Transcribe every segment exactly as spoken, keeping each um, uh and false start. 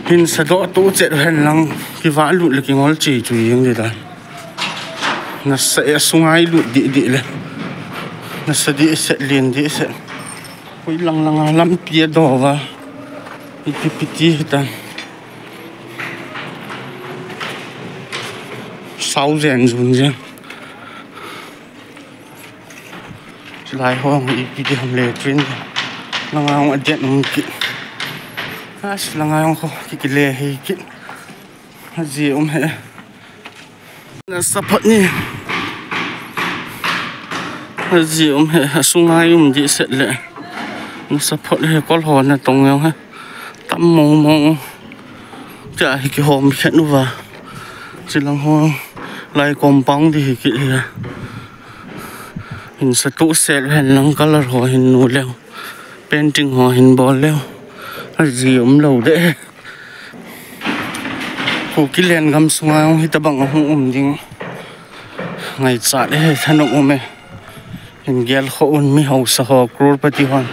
Hin sadoh tu chet hen lang, kivah lut le kingol chi chu jing di dan. Nasa e sungai lut di di le. Nasa di set lien di set. Koi lang lang a lampi a do va. Iti piti hitan. Sau jen jun jen. Chulai ho hung ipi di ham le train. Langa hung aden um kit. As langa hung kho kikile he kit. Aji um he. Na support ni. Aji um he. Asungai um di set le. Na support he kol ho na tong yong he. Tam mong mong. Cha hi kihom khen uva. Chilang ho lai compound di hi ki hi. Hin sa tu sel hen lang color ho hin nu leo. Painting ho hin bol leo. Aji um lo de. Kuki len gam sunga hung hitabang hung um ding. Ngaichat e thanop um e. Hin gel kho un mi hausa ho crorepati hon.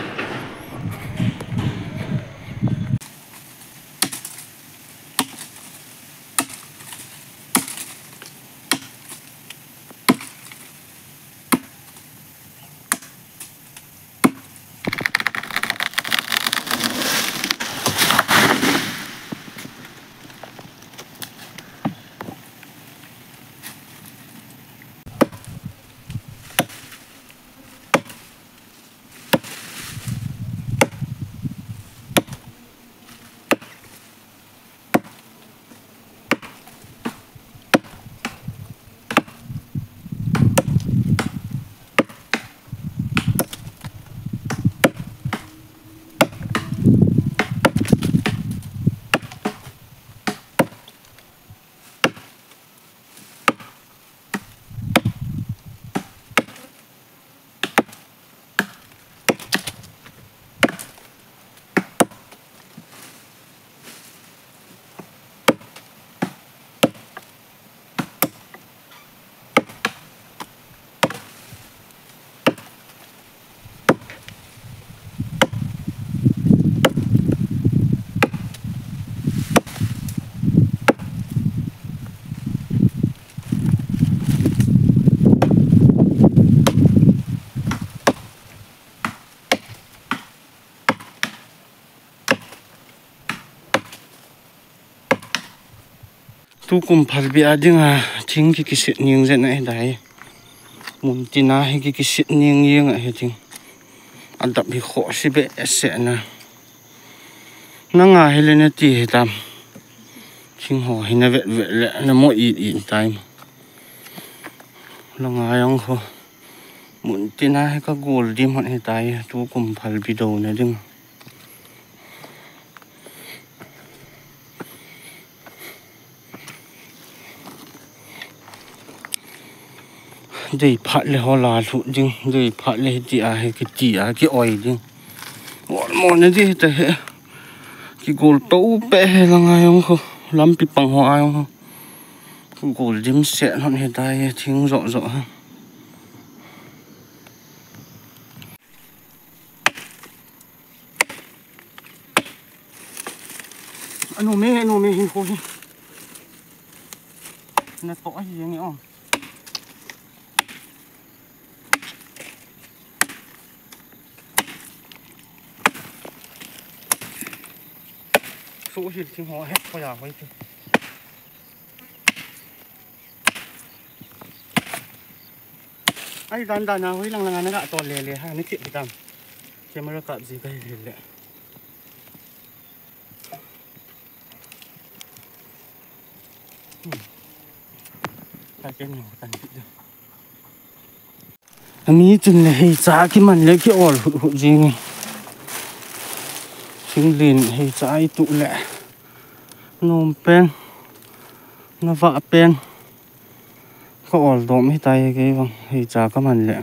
Tukum phalbi a dinga thing ki kisit ning jeng ahi dai. Mun tina hi ki kisit ning jeng ahi ding. Adap hi khoh si behseh na. Nanga hi le nati hitam. Thing ho hi na vet vet le na mo it it tai. Langa jong ho. Mun tina hi ka gol dim hon hitai, tukum phalbi dona ding. Dei phat le hola lhu ding, dei phat le hiti a hi kiti a ki oi ding. Gol mo na di hita he. Ki gol to pe he langa jong ho. Lampi pang ho a jong ho. Gol dim se hon hitai thing jo jo ha. Anu me, anu me, hin ko hin. Na to ahi jeng e o. So hil thing ho he ko ya hoi tu. Ai dan dan a hoi lang lang a na ga to le le ha ni ti tam. Camera kap ji ka hil le. Ami chun le hei cha kiman le ki ol hut hut jing. Sing lin hei cha i tu le. Nom pen. Na va pen. Ka ol dom hi tai kei vang hei cha ka man le.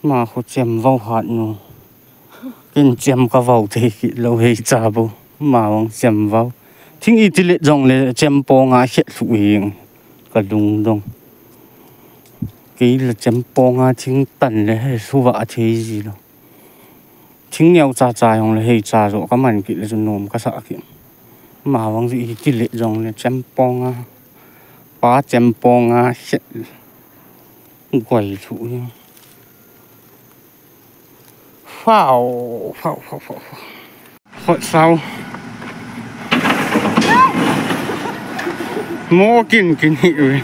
Ma khu chem vau hat nu. Kin chem ka vau thei kit lo hei cha bu. Ma vang chem vau. Thing i ti le jong le chem pong a khet lhu hi ka lung dong. Kei le chem pong a thing tan le hei lhu va thei ji lo. Thing neo cha cha jong le hei cha jo ka man kit le chu nom ka sa kit. Ma vang ji hi ti le jong le chempong a. Pa chempong a se. Goi chu. Fau, fau, fau, fau, fau. Hot sao. Mo kin kin hi ui.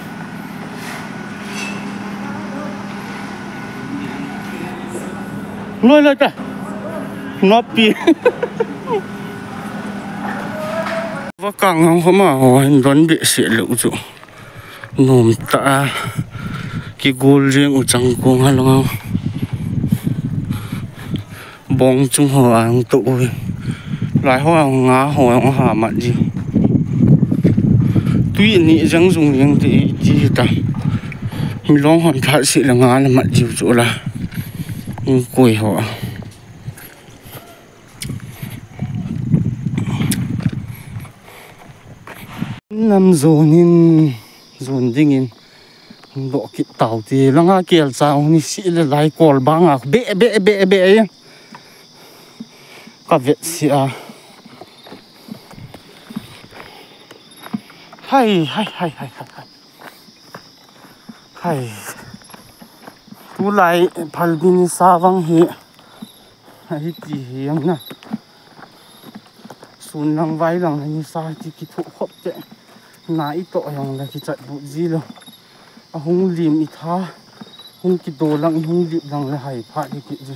Loi loi ta. Nopi. Vakang hong homa ho hin don be se lou chu. Nom ta a, kigol jeng u chang kong ha lang a. Bong chung ho a hung to u. Lai ho a hung a ho a hung ha mat ji. Tui ni jang jung jeng ti, ti ta. Milong hon that si la nga la mat ji u chu la. Hung koi ho a. Nam zonin, zon dingin, doh kit tau ti, langa kel cha ni si le lai kol banga, be, be, be, be, e. Ka vet si a. Hai, hai, hai, hai, hai, hai. Hai. Tulai phalbi nisa vang hi. Ahi ti hi ang na. Sun lang vai lang nisa ti kithu khop te. Na i to yang la kichat bu ji lo. Ahung lim i tha. Hung kido lang i hung lim lang le hai pha di ki ji.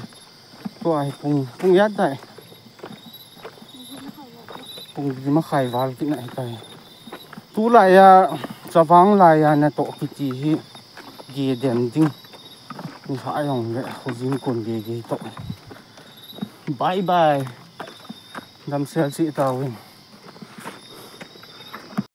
Tua hi pung, pung yat dai. Pung di ma khai val ki na hi tai. Tulai a, chavang lai a na to kiti hi. Ge dem ding. Ni ha yong le, khu jin kun ge ge to. Bye bye. Damsel si tawin.